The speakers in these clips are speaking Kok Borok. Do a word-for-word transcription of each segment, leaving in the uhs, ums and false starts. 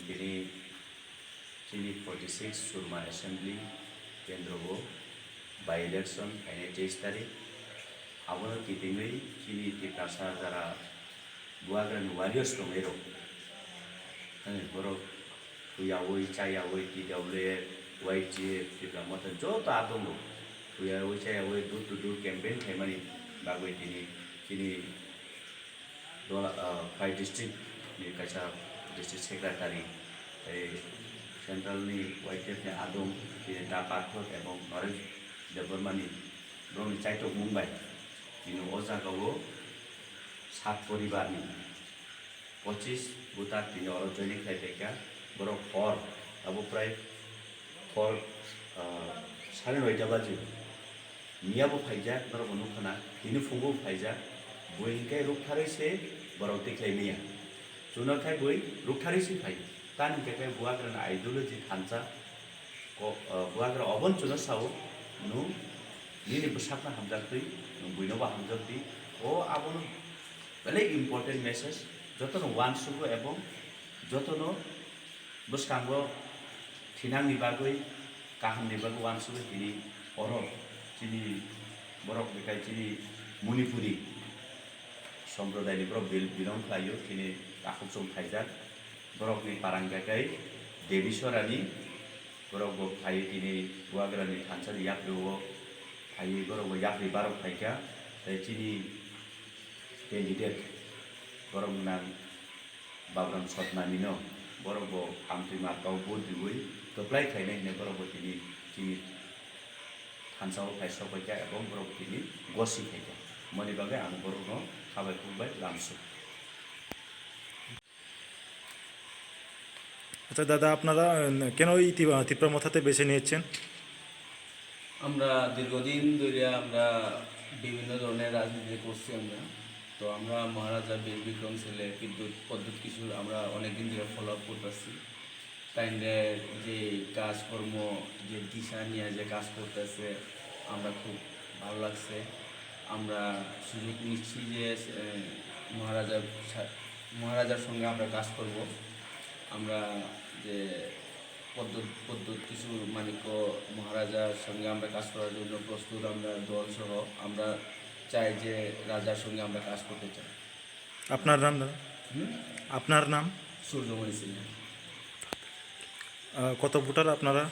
Tini chini forty six Surma Assembly kendro o by election phainai teis tarik. Abono kitingwi chini Tiprasa jara Buagrani warriors tongwi rok. Hani borok huyawi chayawi T W F, Y T F, Tipra Motha joto a tongo. Huyawi chayawi door to door campaign khaimani bagwi tini chini Dola, ah, five district ni kaisa district secretary, tei central ni Y T F ni adong, tini Da Pathor ebong Naresh Debbarma ni borokni chaitok mung bai tini o jaga o sat poribar ni pochis voter tini oro joining khlai paikha. Borok hor abo prai hor, ah, sare noita baji. Miya bo phaijak, norok bo nukha na, hini phungo bo phaijak, bui hinkhe ruktharwi se borok tikhlai miya. Chwngno khai bui ruktharwi se phai. Tani hinkhe khai Buagrani ideology thansa, ko-, ah, Buagra obon chwngno sao, nwng nini bwsakno hamjaktwi, nwng buino bo hamjakdi. O abono belai important message, jotono uansugo ebong jotono bwskango thinangni bagwi, kahamni bagwi uansugwi tini oro chini borok bekai chini Manipuri somprodayni borok bil-, belong khlaio, chini takhuk chwng phaijak. Borokni parang bekai Debisorani, borok bo phaiwi tini Buagrani thansani yapri o phaiwi borok bo yapri barok phaikha. Tei chini candidate borok nang Babram Sotnamino borok bo amtwi marka o vote riwi kwplai khlainai hinwi borok bo tini chini thansa o phai sok bai kha ebong borok bo tini gosi khai kha. Moni bagwi ang borokno khabai khulbai lamsuk. আচ্ছা দাদা, আপনারা, উম, কেন এই তি-, তিপ্রা মথাতে বেছে নিয়েছেন? আমরা দীর্ঘদিন ধরে আমরা বিভিন্ন ধরনের রাজনীতি করছি আমরা। তো আমরা মহারাজা বীর বিক্রম ছেলে বিদ্যুৎ প্রদ্যুৎ কিশোর আমরা অনেকদিন ধরে ফলো আপ করতেছি। তাইনরে যে কাজকর্ম, যে দিশা নিয়ে যে কাজ করতেছে, আমরা খুব ভালো লাগছে। আমরা সুযোগ নিচ্ছি যে, এ, মহারাজার সা-, মহারাজার সঙ্গে আমরা কাজ করব। আমরা যে প্রদ্যুৎ, প্রদ্যুৎ কিশোর মাণিক্য মহারাজার সঙ্গে আমরা কাজ করার জন্য প্রস্তুত, আমরা দল সহ আমরা চাই যে রাজার সঙ্গে আমরা কাজ করতে চাই। আপনার নাম দাদা? হুম? আপনার নাম? সূর্যমণি সিনহা। আহ, কত ভোটার আপনারা?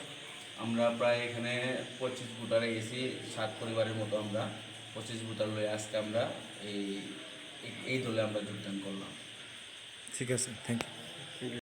আমরা প্রায় এখানে পঁচিশ ভোটারে গেছি, সাত পরিবারের মতো আমরা। পঁচিশ ভোটার লয়ে আজকে আমরা এই, এই, এই দলে আমরা যোগদান করলাম। ঠিক আছে, থ্যাংক ইউ।